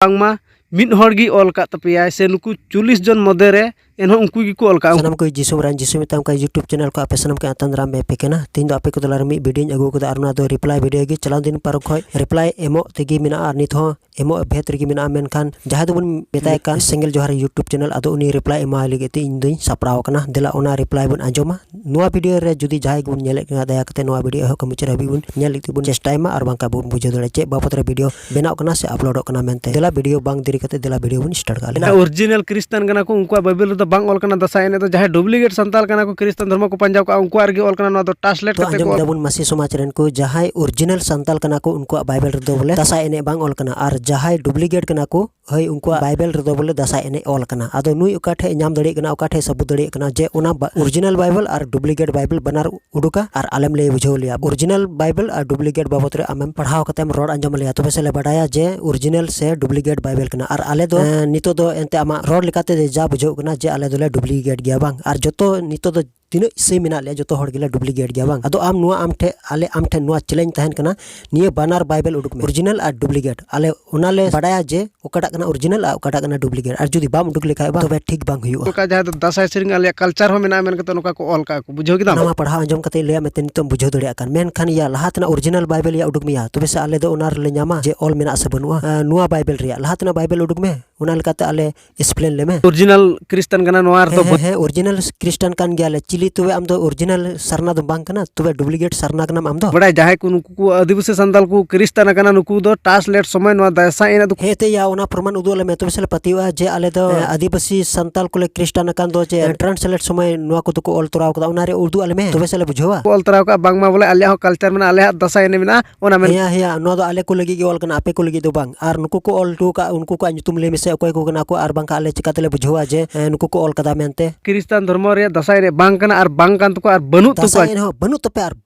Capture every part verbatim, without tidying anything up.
ᱵᱟᱝᱢᱟ ᱢᱤᱫ ᱦᱚᱲ ᱜᱮ ᱚᱞ ᱟᱠᱟᱫ ᱛᱟᱯᱮᱭᱟᱭ, ᱥᱮ ᱱᱩᱠᱩ ᱪᱚᱞᱞᱤᱥ ᱡᱚᱱ ᱢᱚᱫᱽᱫᱷᱮ ᱨᱮ ᱮᱱᱦᱚᱸ ᱩᱱᱠᱩ ᱜᱮᱠᱚ ᱚᱞ ᱠᱟᱜᱼᱟ᱾ ᱥᱟᱱᱟᱢ ᱠᱚ ᱡᱤᱥᱩ ᱢᱟᱨᱟᱝ ᱡᱤᱥᱩ ᱢᱮᱛᱟᱢ ᱠᱟᱱ YouTube ᱪᱮᱱᱮᱞ ᱠᱚ ᱟᱯᱮ ᱥᱟᱱᱟᱢ ᱠᱚ ᱟᱛᱟᱝ ᱫᱟᱨᱟᱢ ᱢᱮ ᱯᱮ ᱠᱟᱱᱟ᱾ ᱛᱮᱦᱮᱧ ᱫᱚ ᱟᱯᱮ ᱠᱚ ᱛᱟᱞᱟ ᱨᱮ ᱢᱤᱫ ᱵᱷᱤᱰᱤᱭᱳᱧ ᱟᱹᱜᱩ ᱠᱟᱫᱟ, ᱟᱨ ᱱᱚᱣᱟ ᱫᱚ ᱨᱤᱯᱞᱟᱭ ᱵᱷᱤᱰᱤᱭᱳ ᱜᱮ᱾ ᱪᱟᱞᱟᱣ ᱫᱤᱱ ᱯᱟᱨᱚᱢ ᱠᱷᱚᱱ ᱨᱤᱯᱞᱟᱭ ᱮᱢᱚᱜ ᱛᱮᱜᱮ ᱢᱮᱱᱟᱜᱼᱟ, ᱟᱨ ᱱᱤᱛ ᱦᱚᱸ ᱮᱢᱚᱜ ᱵᱷᱮᱫ ᱨᱮᱜᱮ ᱢᱮᱱᱟᱜᱼᱟ᱾ ᱢᱮᱱᱠᱷᱟᱱ ᱡᱟᱦᱟᱸᱭ ᱫᱚᱵᱚᱱ ᱢᱮᱛᱟᱭ ᱠᱟᱱ ᱥᱮᱸᱜᱮᱞ ᱡᱚᱦᱟᱨ YouTube ᱪᱮᱱᱮᱞ, ᱟᱫᱚ ᱩᱱᱤ ᱨᱤᱯᱞᱟᱭ ᱮᱢᱟᱣᱟᱭ ᱞᱟᱹᱜᱤᱫ ᱛᱮ ᱤᱧ ᱫᱚᱧ ᱥᱟᱯᱲᱟᱣ ᱟᱠᱟᱱᱟ᱾ ᱫᱮᱞᱟ ᱚᱱᱟ ᱨᱤᱯᱞᱟᱭ ᱵᱚᱱ ᱟᱸᱡᱚᱢᱟ᱾ ᱱᱚᱣᱟ ᱵᱷᱤᱰᱤᱭᱳ ᱨᱮ ᱡᱩᱫᱤ ᱡᱟᱦᱟᱸᱭ ᱜᱮᱵᱚᱱ ᱧᱮᱞᱮᱫ ᱠᱟᱱᱟ, ᱫᱟᱭᱟ ᱠᱟᱛᱮ ᱱᱚᱣᱟ ᱵᱷᱤᱰᱤᱭᱳ ᱮᱦᱚᱵ ᱠᱷᱚᱱ ᱢᱩᱪᱟᱹᱫ ᱦᱟᱹᱵᱤᱡ ᱵᱚᱱ ᱧᱮᱞ ᱞᱟᱹᱜᱤᱫ ᱛᱮᱵᱚᱱ ᱪᱮᱥᱴᱟᱭ ᱢᱟ, ᱟᱨ ᱵᱟᱝᱠᱷᱟᱱ ᱵᱚᱱ ᱵᱩᱡᱷᱟᱹᱣ ᱫᱟᱲᱮᱭᱟᱜᱼᱟ ᱪᱮᱫ ᱵᱟᱵᱚᱫ ᱨᱮ ᱵᱷᱤᱰᱤᱭᱳ ᱵᱮᱱᱟᱣ ᱠᱟᱱᱟ ᱥᱮ ᱟᱯᱞᱳᱰᱚᱜ ᱠᱟᱱᱟ ᱢᱮᱱᱛᱮ᱾ ᱫᱮᱞᱟ ᱵᱷᱤᱰᱤᱭᱳ ᱵᱟᱝ ᱫᱮᱨᱤ ᱠᱟᱛᱮ ᱫᱮᱞᱟ ᱵᱷᱤᱰᱤᱭᱳ ᱵᱚᱱ ᱥᱴᱟᱨᱴ ᱠᱟᱜᱼᱟ᱾ ᱚᱨᱤᱡᱤᱱᱟᱞ ᱠᱷᱨᱤᱥᱴᱟᱱ ᱠᱟᱱᱟ ᱠᱚ, ᱩᱱᱠᱩᱣᱟᱜ ᱵᱟᱭᱵᱮᱞ ᱨᱮᱫᱚ ᱵᱟᱝ ᱚᱞ ᱠᱟᱱᱟ ᱫᱟᱸᱥᱟᱭ ᱮᱱᱮᱡ ᱫᱚ᱾ ᱡᱟᱦᱟᱸᱭ ᱰᱩᱯᱞᱤᱠᱮᱴ ᱥᱟᱱᱛᱟᱲ ᱠᱟᱱᱟ ᱠᱚ, ᱠᱷᱨᱤᱥᱴᱟᱱ ᱫᱷᱚᱨᱢᱚ ᱠᱚ ᱯᱟᱸᱡᱟᱣ ᱠᱟᱜᱼᱟ, ᱩᱱᱠᱩᱣᱟᱜ ᱨᱮᱜᱮ ᱚᱞ ᱠᱟᱱᱟ᱾ ᱱᱚᱣᱟ ᱫᱚ ᱴᱨᱟᱱᱥᱞᱮᱴ ᱛᱚ ᱠᱟᱛᱮ ᱟᱸᱡᱚᱢ ᱠᱚ ᱚᱞ ᱠᱮᱫᱟᱵᱚᱱ ᱢᱟᱹᱥᱤ ᱥᱚᱢᱟᱡᱽ ᱨᱮᱱ ᱠᱚ, ᱡᱟᱦᱟᱸᱭ ᱚᱨᱤᱡᱤᱱᱟᱞ ᱥᱟᱱᱛᱟᱲ ᱠᱟᱱᱟ ᱠᱚ, ᱩᱱᱠᱩᱣᱟᱜ ᱵᱟᱭᱵᱮᱞ ᱨᱮᱫᱚ ᱵᱚᱞᱮ ᱫᱟᱸᱥᱟᱭ ᱮᱱᱮᱡ ᱵᱟᱝ ᱚᱞ ᱠᱟᱱᱟ, ᱟᱨ ᱡᱟᱦᱟᱸᱭ ᱰᱩᱯᱞᱤᱠᱮᱴ ᱠᱟᱱᱟ ᱠᱚ, ᱦᱳᱭ, ᱩᱱᱠᱩᱣᱟᱜ ᱵᱟᱭᱵᱮᱞ ᱨᱮᱫᱚ ᱵᱚᱞᱮ ᱫᱟᱸᱥᱟᱭ ᱮᱱᱮᱡ ᱚᱞ ᱠᱟᱱᱟ᱾ ᱟᱫᱚ ᱱᱩᱭ ᱚᱠᱟ ᱴᱷᱮᱡ ᱧᱟᱢ ᱫᱟᱲᱮᱭᱟᱜ ᱠᱟᱱᱟ, ᱚᱠᱟ ᱴᱷᱮᱡ ᱥᱟᱹᱵᱩᱛ ᱫᱟᱲᱮᱭᱟᱜ ᱠᱟᱱᱟ ᱡᱮ ᱚᱱᱟ ᱵᱟ-, ᱚᱨᱤᱡᱤᱱᱟᱞ ᱵᱟᱭᱵᱮᱞ ᱟᱨ ᱰᱩᱯᱞᱤᱠᱮᱴ ᱵᱟᱭᱵᱮᱞ ᱵᱟᱱᱟᱨ ᱩᱰᱩᱠᱟ, ᱟᱨ ᱟᱞᱮᱢ ᱞᱟᱹᱭ ᱵᱩᱡᱷᱟᱹᱣ ᱞᱮᱭᱟ᱾ ᱚᱨᱤᱡᱤᱱᱟᱞ ᱵᱟᱭᱵᱮᱞ ᱟᱨ ᱰᱩᱯᱞᱤᱠᱮᱴ ᱵᱟᱵᱚᱫ ᱨᱮ ᱟᱢᱮᱢ ᱯᱟᱲᱦᱟᱣ ᱠᱟᱛᱮᱢ ᱨᱚᱲ ᱟᱸᱡᱚᱢ ᱞᱮᱭᱟ, ᱛᱚᱵᱮ ᱥᱮ ᱞᱮ ᱵᱟᱰᱟᱭᱟ ᱡᱮ ᱚᱨᱤᱡᱤᱱᱟᱞ ᱥᱮ ᱰᱩᱯᱞᱤᱠᱮᱴ ᱵᱟᱭᱵᱮᱞ ᱠᱟᱱᱟ᱾ ᱟᱨ ᱟᱞᱮ ᱫᱚ, ᱮᱸ, ᱱᱤᱛᱚᱜ ᱫᱚ ᱮᱱᱛᱮ ᱟᱢᱟᱜ ᱨᱚᱲ ᱞᱮᱠᱟᱛᱮ ᱡᱟ ᱵᱩᱡᱷᱟᱹᱜ ᱠᱟᱱᱟ ᱡᱮ ᱟᱞᱮ ᱫᱚᱞᱮ ᱰᱩᱯᱞᱤᱠᱮᱴ ᱜᱮᱭᱟ, ᱵᱟᱝ? ᱟᱨ ᱡᱚᱛᱚ ᱱᱤᱛᱚᱜ ᱫᱚ ᱛᱤᱱᱟᱹᱜ ᱤᱥᱟᱹᱭ ᱢᱮᱱᱟᱜ ᱞᱮᱭᱟ, ᱡᱚᱛᱚ ᱦᱚᱲ ᱜᱮᱞᱮ ᱰᱩᱯᱞᱤᱠᱮᱴ ᱜᱮᱭᱟ, ᱵᱟᱝ? ᱟᱫᱚ ᱟᱢ ᱱᱚᱣᱟ ᱟᱢ ᱴᱷᱮᱡ, ᱟᱞᱮ ᱟᱢ ᱴᱷᱮᱡ ᱱᱚᱣᱟ ᱪᱮᱞᱮᱧᱡᱽ ᱛᱟᱦᱮᱱ ᱠᱟᱱᱟ, ᱱᱤᱭᱟᱹ ᱵᱟᱱᱟᱨ ᱵᱟᱭᱵᱮᱞ ᱩᱰᱩᱠ ᱢᱮ, ᱚᱨᱤᱡᱤᱱᱟᱞ ᱟᱨ ᱰᱩᱯᱞᱤᱠᱮᱴ᱾ ᱟᱞᱮ ᱚᱱᱟ ᱞᱮ ᱵᱟᱰᱟᱭᱟ ᱡᱮ ᱚᱠᱟᱴᱟᱜ ᱠᱟᱱᱟ ᱚᱨᱤᱡᱤᱱᱟᱞ ᱟᱨ ᱚᱠᱟᱴᱟᱜ ᱠᱟᱱᱟ ᱰᱩᱯᱞᱤᱠᱮᱴ, ᱟᱨ ᱡᱩᱫᱤ ᱵᱟᱢ ᱩᱰᱩᱠ ᱞᱮᱠᱷᱟᱡ, ᱵᱟᱝ, ᱛᱚᱵᱮ ᱴᱷᱤᱠ ᱵᱟᱝ ᱦᱩᱭᱩᱜᱼᱟ᱾ ᱚᱠᱟ ᱡᱟᱦᱟᱸ ᱫᱚ ᱫᱟᱸᱥᱟᱭ ᱥᱮᱨᱮᱧ ᱟᱞᱮᱭᱟᱜ ᱠᱟᱞᱪᱟᱨ ᱦᱚᱸ ᱢᱮᱱᱟᱜᱼᱟ ᱢᱮᱱ ᱠᱟᱛᱮ ᱱᱚᱝᱠᱟ ᱠᱚ ᱚᱞ ᱠᱟᱜᱼᱟ ᱠᱚ, ᱵᱩᱡᱷᱟᱹᱣ ᱠᱮᱫᱟᱢ? ᱚᱱᱟ ᱢᱟ ᱯᱟᱲᱦᱟᱣ ᱟᱸᱡᱚᱢ ᱠᱟᱛᱮ ᱞᱟᱹᱭᱟᱜ ᱢᱮ, ᱱᱤᱛᱚᱜ ᱵᱩᱡᱷᱟᱹᱣ ᱫᱟᱲᱮᱭᱟᱜ ᱠᱟᱱ᱾ ᱢᱮᱱᱠᱷᱟᱱ ᱭᱟ, ᱞᱟᱦᱟ ᱛᱮᱱᱟᱜ ᱚᱨᱤᱡᱤᱱᱟᱞ ᱵᱟᱭᱵᱮᱞ ᱭᱟ ᱩᱰᱩᱠ ᱢᱮᱭᱟ, ᱛᱚᱵᱮ ᱥᱮ ᱟᱞᱮ ᱫᱚ ᱚᱱᱟ ᱨᱮᱞᱮ ᱧᱟᱢᱟ ᱡᱮ ᱚᱞ ᱢᱮᱱᱟᱜ ᱥᱮ ᱵᱟᱹᱱᱩᱜᱼᱟ᱾ ᱟᱸ, ᱱᱚᱣᱟ ᱵᱟᱭᱵᱮᱞ ᱨᱮᱭᱟᱜ ᱞᱟᱦᱟ ᱛᱮᱱᱟᱜ ᱵᱟᱭᱵᱮᱞ ᱩᱰᱩᱠ ᱢᱮ, ᱚᱱᱟ ᱞᱮᱠᱟᱛᱮ ᱟᱞᱮ ᱮᱠᱥᱯᱞᱮᱱ ᱞᱮᱢᱮ᱾ ᱚᱨᱤᱡᱤᱱᱟᱞ ᱠᱷᱨᱤᱥᱴᱟᱱ ᱠᱟᱱᱟ, ᱱᱚᱣᱟ ᱨᱮᱫᱚ ᱦᱮᱸ, ᱦᱮᱸ, ᱦᱮᱸ, ᱚᱨᱤᱡᱤᱱᱟᱞ ᱠᱷᱨᱤᱥᱴᱟᱱ ᱠᱟᱱ ᱜᱮᱭᱟᱞᱮ᱾ ᱪᱤᱞᱤ ᱛᱚᱵᱮ ᱟᱢ ᱫᱚ ᱚᱨᱤᱡᱤᱱᱟᱞ ᱥᱟᱨᱱᱟ ᱫᱚ ᱵᱟᱝ ᱠᱟᱱᱟ, ᱛᱚᱵᱮ ᱰᱩᱯᱞᱤᱠᱮᱴ ᱥᱟᱨᱱᱟ ᱠᱟᱱᱟᱢ ᱟᱢ ᱫᱚ? ᱵᱟᱰᱟᱭ, ᱡᱟᱦᱟᱸᱭ ᱠᱚ ᱱᱩᱠᱩ ᱠᱚ ᱟᱹᱫᱤᱵᱟᱹᱥᱤ ᱥᱟᱱᱛᱟᱞ ᱠᱚ ᱠᱷᱨᱤᱥᱴᱟᱱ ᱟᱠᱟᱱᱟ, ᱱᱩᱠᱩ ᱫᱚ ᱴᱨᱟᱱᱥᱞᱮᱴ ᱥᱚᱢᱚᱭ ᱱᱚᱣᱟ ᱫᱟᱸᱥᱟᱭ ᱮᱱᱮᱡ ᱫᱚ ᱦᱮᱸ, ᱛᱮ ᱭᱟ, ᱚᱱᱟ ᱯᱨᱚᱢᱟᱱ ᱩᱫᱩᱜ ᱟᱞᱮ ᱢᱮ, ᱛᱚᱵᱮ ᱥᱮ ᱞᱮ ᱯᱟᱹᱛᱭᱟᱹᱜᱼᱟ ᱡᱮ ᱟᱞᱮ ᱫᱚ, ᱦᱮᱸ, ᱟᱹᱫᱤᱵᱟᱹᱥᱤ ᱥᱟᱱᱛᱟᱞ ᱠᱚᱞᱮ ᱠᱷᱨᱤᱥᱴᱟᱱ ᱟᱠᱟᱱ ᱫᱚ, ᱡᱮ ᱦᱮᱸ, ᱴᱨᱟᱱᱥᱞᱮᱴ ᱥᱚᱢᱚᱭ ᱱᱚᱣᱟ ᱠᱚᱫᱚ ᱠᱚ ᱚᱞ ᱛᱚᱨᱟᱣ ᱠᱟᱫᱟ, ᱚᱱᱟ ᱨᱮ ᱩᱫᱩᱜ ᱟᱞᱮ ᱢᱮ, ᱛᱚᱵᱮ ᱥᱮ ᱞᱮ ᱵᱩᱡᱷᱟᱹᱣᱟ᱾ ᱠᱚ ᱚᱞ ᱛᱚᱨᱟᱣ ᱠᱟᱜᱼᱟ, ᱵᱟᱝᱢᱟ ᱵᱚᱞᱮ ᱟᱞᱮᱭᱟᱜ ᱦᱚᱸ ᱠᱟᱞᱪᱟᱨ ᱢᱮᱱᱟᱜᱼᱟ, ᱟᱞᱮᱭᱟᱜ ᱫᱟᱸᱥᱟᱭ ᱮᱱᱮᱡ ᱢᱮᱱᱟᱜᱼᱟ, ᱚᱱᱟ ᱢᱮᱱ ᱦᱮᱸ, ᱭᱟ, ᱦᱮᱸ, ᱭᱟ, ᱱᱚᱣᱟ ᱫᱚ ᱟᱞᱮ ᱠᱚ ᱞᱟᱹᱜᱤᱫ ᱜᱮ ᱚᱞ ᱠᱟᱱᱟ, ᱟᱯᱮ ᱠᱚ ᱞᱟᱹᱜᱤᱫ ᱫᱚ ᱵᱟᱝ᱾ ᱟᱨ ᱱᱩᱠᱩ ᱠᱚ ᱚᱞ ᱦᱚᱴᱚ ᱠᱟᱜ, ᱩᱱᱠᱩ ᱠᱚᱣᱟᱜ ᱧᱩᱛᱩᱢ ᱞᱟᱹᱭ ᱢᱮᱥᱮ᱾ ᱚᱠᱚᱭ ᱠᱚ ᱠᱟᱱᱟ ᱠᱚ ᱟᱨ ᱵᱟᱝᱠᱷᱟᱱ ᱟᱞᱮ ᱪᱤᱠᱟ ᱛᱮᱞᱮ ᱵᱩᱡᱷᱟᱹᱣᱟ ᱡᱮ, ᱮ, ᱱᱩᱠᱩ ᱠᱚ ᱚᱞ ᱠᱟᱫᱟ ᱢᱮᱱᱛᱮ? ᱠᱷᱨᱤᱥᱴᱟᱱ ᱫᱷᱚᱨᱢᱚ ᱨᱮᱭᱟᱜ ᱫᱟᱸᱥᱟᱭ ᱮᱱᱮᱡ ᱵᱟᱝ ᱠᱟᱱᱟ ᱟᱨ ᱵᱟᱝ ᱠᱟᱱ ᱛᱟᱠᱚᱣᱟ ᱟᱨ ᱵᱟᱹᱱᱩᱜ ᱛᱟᱠᱚᱣᱟ᱾ ᱫᱟᱸᱥᱟᱭ ᱮᱱᱮᱡ ᱦᱚᱸ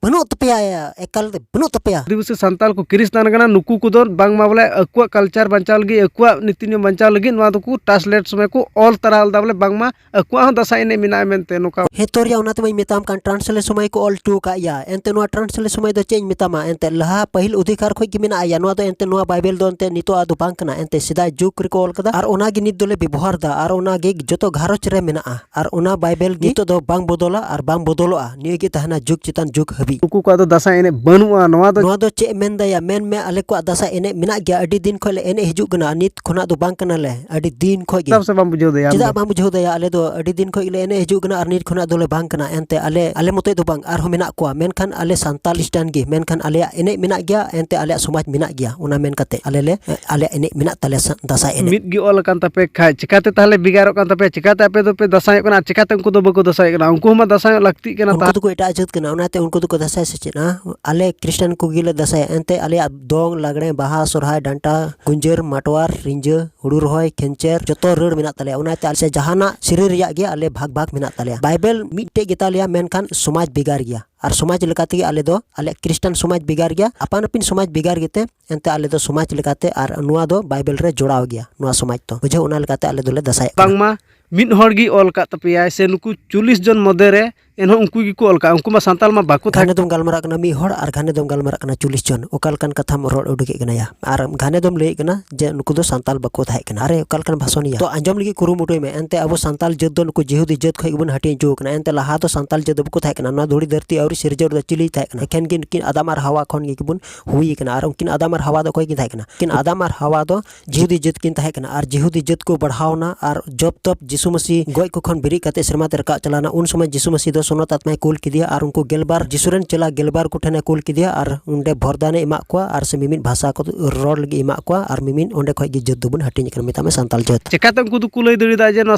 ᱵᱟᱹᱱᱩᱜ ᱛᱟᱯᱮᱭᱟ, ᱮᱠᱟᱞ ᱛᱮ ᱵᱟᱹᱱᱩᱜ ᱛᱟᱯᱮᱭᱟ᱾ ᱟᱹᱫᱤᱵᱟᱹᱥᱤ ᱥᱟᱱᱛᱟᱲ ᱠᱚ ᱠᱷᱨᱤᱥᱴᱟᱱ ᱠᱟᱱᱟ, ᱱᱩᱠᱩ ᱠᱚᱫᱚ ᱵᱟᱝᱢᱟ ᱵᱚᱞᱮ ᱟᱠᱚᱣᱟᱜ culture ᱵᱟᱧᱪᱟᱣ ᱞᱟᱹᱜᱤᱫ, ᱟᱠᱚᱣᱟᱜ ᱱᱤᱛᱤ ᱱᱤᱭᱚᱢ ᱵᱟᱧᱪᱟᱣ ᱞᱟᱹᱜᱤᱫ ᱱᱚᱣᱟ ᱫᱚᱠᱚ translate ᱥᱚᱢᱚᱭ ᱠᱚ ᱚᱞ ᱛᱟᱨᱟ ᱞᱮᱫᱟ, ᱵᱚᱞᱮ ᱵᱟᱝᱢᱟ ᱟᱠᱚᱣᱟᱜ ᱦᱚᱸ ᱫᱟᱸᱥᱟᱭ ᱮᱱᱮᱡ ᱢᱮᱱᱟᱜᱼᱟ ᱢᱮᱱᱛᱮ ᱱᱚᱝᱠᱟ᱾ ᱦᱮᱸ ᱛᱚ ᱨᱮᱭᱟ, ᱚᱱᱟ ᱛᱮᱢᱟᱧ ᱢᱮᱛᱟᱢ ᱠᱟᱱ, translate ᱥᱚᱢᱚᱭ ᱠᱚ ᱚᱞ ᱦᱚᱴᱚ ᱟᱠᱟᱫ ᱭᱟ᱾ ᱮᱱᱛᱮ ᱱᱚᱣᱟ translate ᱥᱚᱢᱚᱭ ᱫᱚ ᱪᱮᱫ ᱤᱧ ᱢᱮᱛᱟᱢᱟ, ᱮᱱᱛᱮ ᱞᱟᱦᱟ ᱯᱟᱹᱦᱤᱞ ᱚᱫᱷᱤᱠᱟᱨ ᱠᱷᱚᱡ ᱜᱮ ᱢᱮᱱᱟᱜᱼᱟ ᱭᱟ᱾ ᱱᱚᱣᱟ ᱫᱚ ᱮᱱᱛᱮ ᱱᱚᱣᱟ ᱵᱟᱭᱵᱮᱞ ᱫᱚ ᱮᱱᱛᱮ ᱱᱤᱛᱚᱜ ᱟᱜ ᱫᱚ ᱵᱟᱝ ᱠᱟᱱᱟ, ᱮᱱᱛᱮ ᱥᱮᱫᱟᱭ ᱡᱩᱜᱽ ᱨᱮᱠᱚ ᱚᱞ ᱠᱟᱫᱟ ᱟᱨ ᱚᱱᱟ ᱜᱮ ᱱᱤᱛ ᱫᱚᱞᱮ ᱵᱮᱵᱚᱦᱟᱨ ᱫᱟ ᱟᱨ ᱚᱱᱟ ᱜᱮ ᱡᱚᱛᱚ ᱜᱷᱟᱨᱚᱸᱡᱽ ᱨᱮ ᱢᱮᱱᱟᱜᱼᱟ ᱟᱨ ᱚᱱᱟ ᱵᱟᱭᱵᱮᱞ ᱜᱮ ᱱᱤᱛᱚᱜ ᱫᱚ ᱵᱟᱝ ᱵᱚᱫᱚᱞᱟ ᱟᱨ ᱵᱟᱝ ᱵᱚᱫᱚᱞᱚᱜᱼᱟ᱾ ᱱᱤᱭᱟᱹ ᱜᱮ ᱛᱟᱦᱮᱱᱟ ᱡᱩᱜᱽ ᱪᱮᱛᱟᱱ ᱡᱩᱜᱽ ᱦᱟᱹᱵᱤᱡ᱾ ᱩᱱᱠᱩ ᱠᱚᱣᱟᱜ ᱫᱚ ᱫᱟᱸᱥᱟᱭ ᱮᱱᱮᱡ ᱵᱟᱹᱱᱩᱜᱼᱟ᱾ ᱱᱚᱣᱟ ᱫᱚ ᱱᱚᱣᱟ ᱫᱚ ᱪᱮᱫ ᱮ ᱢᱮᱱ ᱫᱟᱭᱟ? ᱢᱮᱱ ᱢᱮ, ᱟᱞᱮ ᱠᱚᱣᱟᱜ ᱫᱟᱸᱥᱟᱭ ᱮᱱᱮᱡ ᱢᱮᱱᱟᱜ ᱜᱮᱭᱟ, ᱟᱹᱰᱤ ᱫᱤᱱ ᱠᱷᱚᱡ ᱞᱮ ᱮᱱᱮᱡ ᱦᱤᱡᱩᱜ ᱠᱟᱱᱟ, ᱱᱤᱛ ᱠᱷᱚᱱᱟᱜ ᱫᱚ ᱵᱟᱝ ᱠᱟᱱᱟᱞᱮ, ᱟᱹᱰᱤ ᱫᱤᱱ ᱠᱷᱚᱡ ᱜᱮ᱾ ᱪᱮᱫᱟᱜ ᱥᱮ ᱵᱟᱢ ᱵᱩᱡᱷᱟᱹᱣ ᱫᱟᱭᱟ? ᱟᱞᱮ ᱫᱚ ᱟᱹᱰᱤ ᱫᱤᱱ ᱠᱷᱚᱡ ᱜᱮᱞᱮ ᱮᱱᱮᱡ ᱦᱤᱡᱩᱜ ᱠᱟᱱᱟ ᱟᱨ ᱱᱤᱛ ᱠᱷᱚᱱᱟᱜ ᱫᱚᱞᱮ ᱵᱟᱝ ᱠᱟᱱᱟ᱾ ᱮᱱᱛᱮ ᱟᱞᱮ, ᱟᱞᱮ ᱢᱚᱛᱚᱡ ᱫᱚ ᱵᱟᱝ, ᱟᱨᱦᱚᱸ ᱢᱮᱱᱟᱜ ᱠᱚᱣᱟ, ᱢᱮᱱᱠᱷᱟᱱ ᱟᱞᱮ ᱥᱟᱱᱛᱟᱞ ᱠᱷᱨᱤᱥᱴᱟᱱ ᱜᱮ, ᱢᱮᱱᱠᱷᱟᱱ ᱟᱞᱮᱭᱟᱜ ᱮᱱᱮᱡ ᱢᱮᱱᱟᱜ ᱜᱮᱭᱟ, ᱮᱱᱛᱮ ᱟᱞᱮᱭᱟᱜ ᱥᱚᱢᱟᱡᱽ ᱢᱮᱱᱟᱜ ᱜᱮᱭᱟ᱾ ᱚᱱᱟ ᱢᱮᱱ ᱠᱟᱛᱮ ᱟᱞᱮ ᱞᱮ, ᱟᱞᱮᱭᱟᱜ ᱮᱱᱮᱡ ᱢᱮᱱᱟᱜ ᱛᱟᱞᱮᱭᱟ ᱥᱟ-, ᱫᱟᱸᱥᱟᱭ ᱮᱱᱮᱡ᱾ ᱢᱤᱫ ᱜᱮ ᱚᱞ ᱟᱠᱟᱱ ᱛᱟᱯᱮ ᱠᱷᱟᱡ, ᱪᱤᱠᱟᱛᱮ ᱛᱟᱦᱞᱮ ᱵᱷᱮᱜᱟᱨᱚᱜ ᱠᱟᱱ ᱛᱟᱯᱮᱭᱟ? ᱪᱤᱠᱟᱛᱮ ᱟᱯᱮ ᱫᱚᱯᱮ ᱫᱟᱸᱥᱟᱭᱚᱜ ᱠᱟᱱᱟ ᱟᱨ ᱪᱤᱠᱟᱛᱮ ᱩᱱᱠᱩ ᱫᱚ ᱵᱟᱠᱚ ᱫᱟᱸᱥᱟᱭᱚᱜ ᱠᱟᱱᱟ? ᱩᱱᱠᱩ ᱦᱚᱸᱢᱟ ᱫᱟᱸᱥᱟᱭᱚᱜ ᱞᱟᱹᱠᱛᱤᱜ ᱠᱟᱱᱟ᱾ ᱩᱱᱠᱩ ᱛᱟᱦ- ᱫᱚᱠᱚ ᱮᱴᱟᱜ ᱡᱟᱹᱛ ᱠᱟᱱᱟ, ᱚᱱᱟᱛᱮ ᱩᱱᱠᱩ ᱫᱚᱠᱚ ᱫᱟᱸᱥᱟᱭ ᱥᱮ ᱪᱮᱫ? ᱦᱟᱸ? ᱟᱞᱮ ᱠᱷᱨᱤᱥᱴᱟᱱ ᱠᱚᱜᱮ ᱞᱮ ᱫᱟᱸᱥᱟᱭᱟ᱾ ᱮᱱᱛᱮ ᱟᱞᱮᱭᱟᱜ ᱫᱚᱝ, ᱞᱟᱜᱽᱲᱮ, ᱵᱟᱦᱟ, ᱥᱚᱨᱦᱟᱭ, ᱰᱟᱱᱴᱟ, ᱜᱩᱸᱡᱟᱹᱨ, ᱢᱟᱴᱣᱟᱨ, ᱨᱤᱸᱡᱟᱹ, ᱦᱩᱲᱩ ᱨᱚᱦᱚᱭ, ᱠᱷᱮᱧᱪᱮᱨ, ᱡᱚᱛᱚ ᱨᱟᱹᱲ ᱢᱮᱱᱟᱜ ᱛᱟᱞᱮᱭᱟ᱾ ᱚᱱᱟᱛᱮ ᱟᱞᱮ ᱥᱮ ᱡᱟᱦᱟᱱᱟᱜ ᱥᱮᱨᱮᱧ ᱨᱮᱭᱟᱜ ᱜᱮ ᱟᱞᱮ ᱵᱷᱟᱜᱽ ᱵᱷᱟᱜᱽ ᱢᱮᱱᱟᱜ ᱛᱟᱞᱮᱭᱟ᱾ ᱵᱟᱭᱵᱮᱞ ᱢᱤᱫᱴᱮᱡ ᱜᱮᱛᱟ ᱞᱮᱭᱟ, ᱢᱮᱱᱠᱷᱟᱱ ᱥᱚᱢᱟᱡᱽ ᱵᱷᱮᱜᱟᱨ ᱜᱮᱭᱟ᱾ ᱟᱨ ᱥᱚᱢᱟᱡᱽ ᱞᱮᱠᱟ ᱛᱮᱜᱮ ᱟᱞᱮ ᱫᱚ, ᱟᱞᱮᱭᱟᱜ ᱠᱷᱨᱤᱥᱴᱟᱱ ᱥᱚᱢᱟᱡᱽ ᱵᱷᱮᱜᱟᱨ ᱜᱮᱭᱟ, ᱟᱯᱟᱱ ᱟᱹᱯᱤᱱ ᱥᱚᱢᱟᱡᱽ ᱵᱷᱮᱜᱟᱨ ᱜᱮᱛᱮ, ᱮᱱᱛᱮ ᱟᱞᱮ ᱫᱚ ᱥᱚᱢᱟᱡᱽ ᱞᱮᱠᱟᱛᱮ ᱟᱨ ᱱᱚᱣᱟ ᱫᱚ ᱵᱟᱭᱵᱮᱞ ᱨᱮ ᱡᱚᱲᱟᱣ ᱜᱮᱭᱟ, ᱱᱚᱣᱟ ᱥᱚᱢᱟᱡᱽ ᱫᱚ᱾ ᱵᱩᱡᱷᱟᱹᱣ, ᱚᱱᱟ ᱞᱮᱠᱟᱛᱮ ᱟᱞᱮ ᱫᱚᱞᱮ ᱫᱟᱸᱥᱟᱭᱚᱜ ᱠᱟᱱᱟ᱾ ᱵᱟᱝᱢᱟ ᱢᱤᱫ ᱦᱚᱲ ᱜᱮ ᱚᱞ ᱠᱟᱫ ᱛᱟᱯᱮᱭᱟᱭ, ᱥᱮ ᱱᱩᱠᱩ ᱪᱚᱞᱞᱤᱥ ᱡᱚᱱ ᱢᱚᱫᱽᱫᱷᱮ ᱨᱮ ᱮᱱᱦᱚᱸ ᱩᱱᱠᱩ ᱜᱮᱠᱚ ᱚᱞ ᱠᱟᱜᱼᱟ, ᱩᱱᱠᱩ ᱢᱟ ᱥᱟᱱᱛᱟᱞ ᱢᱟ ᱵᱟᱠᱚ ᱛᱟᱦᱮᱸ᱾ ᱜᱷᱟᱱᱮ ᱫᱚᱢ ᱜᱟᱞᱢᱟᱨᱟᱜ ᱠᱟᱱᱟ ᱢᱤᱫ ᱦᱚᱲ ᱟᱨ ᱜᱷᱟᱱᱮ ᱫᱚᱢ ᱜᱟᱞᱢᱟᱨᱟᱜ ᱠᱟᱱᱟ ᱪᱚᱞᱞᱤᱥ ᱡᱚᱱ, ᱚᱠᱟ ᱞᱮᱠᱟᱱ ᱠᱟᱛᱷᱟᱢ ᱨᱚᱲ ᱩᱰᱩᱠᱮᱫ ᱠᱟᱱᱟ ᱭᱟ? ᱟᱨ ᱜᱷᱟᱱᱮ ᱫᱚᱢ ᱞᱟᱹᱭᱮᱫ ᱠᱟᱱᱟ ᱡᱮ ᱱᱩᱠᱩ ᱫᱚ ᱥᱟᱱᱛᱟᱞ ᱵᱟᱠᱚ ᱛᱟᱦᱮᱸ ᱠᱟᱱᱟ᱾ ᱟᱨᱮ, ᱚᱠᱟ ᱞᱮᱠᱟᱱ ᱵᱷᱟᱥᱚᱱ ᱭᱟ? ᱛᱚ ᱟᱸᱡᱚᱢ ᱞᱟᱹᱜᱤᱫ ᱠᱩᱨᱩᱢᱩᱴᱩᱭ ᱢᱮ᱾ ᱮᱱᱛᱮ ᱟᱵᱚ ᱥᱟᱱᱛᱟᱞ ᱡᱟᱹᱛ ᱫᱚ ᱱᱩᱠᱩ ᱡᱤᱦᱩᱫᱤ ᱡᱟᱹᱛ ᱠᱷᱚᱡ ᱜᱮᱵᱚᱱ ᱦᱟᱹᱴᱤᱧ ᱦᱚᱪᱚ ᱠᱟᱱᱟ᱾ ᱮᱱᱛᱮ ᱞᱟᱦᱟ ᱫᱚ ᱥᱟᱱᱛᱟᱞ ᱡᱟᱹᱛ ᱫᱚ ᱵᱟᱠᱚ ᱛᱟᱦᱮᱸ ᱠᱟᱱᱟ᱾ ᱱᱚᱣᱟ ᱫᱷᱩᱲᱤ ᱫᱷᱟᱹᱨᱛᱤ ᱟᱹᱣᱨᱤ ᱥᱤᱨᱡᱟᱹᱣ ᱨᱮᱫᱚ ᱪᱤᱞᱤᱭ ᱛᱟᱦᱮᱸ ᱠᱟᱱᱟ? ᱮᱠᱷᱮᱱ ᱜᱮ ᱱᱩᱠᱤᱱ ᱟᱫᱟᱢ ᱟᱨ ᱦᱟᱣᱟ ᱠᱷᱚᱱ ᱜᱮ ᱵᱚᱱ ᱦᱩᱭ ᱠᱟᱱᱟ᱾ ᱟᱨ ᱩᱱᱠᱤᱱ ᱟᱫᱟᱢ ᱟᱨ ᱦᱟᱣᱟ ᱫᱚ ᱚᱠᱚᱭ ᱠᱤᱱ ᱛᱟᱦᱮᱸ ᱠᱟᱱᱟ? ᱩᱱᱠᱤᱱ ᱟᱫᱟᱢ ᱟᱨ ᱦᱟᱣᱟ ᱫᱚ ᱡᱤᱦᱩᱫᱤ ᱡᱟᱹᱛ ᱠᱤᱱ ᱛᱟᱦᱮᱸ ᱠᱟᱱᱟ᱾ ᱟᱨ ᱡᱤᱦᱩᱫᱤ ᱡᱟᱹᱛ ᱠᱚ ᱵᱟᱲᱦᱟᱣᱱᱟ ᱟᱨ ᱡᱚᱵ ᱛᱚᱵ ᱡᱤᱥᱩ ᱢᱟᱹᱥᱤ ᱜᱚᱡ ᱠᱚ ᱠᱷᱚᱱ ᱵᱮᱨᱮᱫ ᱠᱟᱛᱮ ᱥᱮᱨᱢᱟ ᱛᱮ ᱨᱟᱠᱟᱵ ᱪᱟᱞᱟᱣᱱᱟ᱾ ᱩᱱ ᱥᱚᱢᱚᱭ ᱡᱤᱥᱩ ᱢᱟᱹᱥᱤ ᱫᱚ ᱥᱚᱱᱚᱛ ᱟᱛᱢᱟᱭ ᱠᱩᱞ ᱠᱮᱫᱮᱭᱟ ᱟᱨ ᱩᱱᱠᱩ ᱜᱮᱞᱵᱟᱨ ᱡᱤᱥᱩ ᱨᱮᱱ ᱪᱮᱞᱟ ᱜᱮᱞᱵᱟᱨ ᱠᱚ ᱴᱷᱮᱱᱮ ᱠᱩᱞ ᱠᱮᱫᱮᱭᱟ ᱟᱨ ᱚᱸᱰᱮ ᱵᱷᱚᱨᱫᱟᱱᱮ ᱮᱢᱟᱜ ᱠᱚᱣᱟ ᱟᱨ ᱥᱮ ᱢᱤᱢᱤᱫ ᱵᱷᱟᱥᱟ ᱠᱚ ᱨᱚᱲ ᱞᱟᱹᱜᱤᱫ ᱮᱢᱟᱜ ᱠᱚᱣᱟ ᱟᱨ ᱢᱤᱢᱤᱫ ᱚᱸᱰᱮ ᱠᱷᱚᱡ ᱜᱮ ᱡᱟᱹᱛ ᱫᱚᱵᱚᱱ ᱦᱟᱹᱴᱤᱧ ᱟᱠᱟᱱᱟ, ᱢᱮᱛᱟᱜ ᱢᱮ ᱥᱟᱱᱛᱟᱞ ᱡᱟᱹᱛ᱾ ᱪᱮᱠᱟᱛᱮ ᱩᱱᱠᱩ ᱫᱚᱠᱚ ᱞᱟᱹᱭ ᱫᱟᱲᱮᱭᱟᱫᱟ ᱡᱮ ᱱᱚᱣᱟ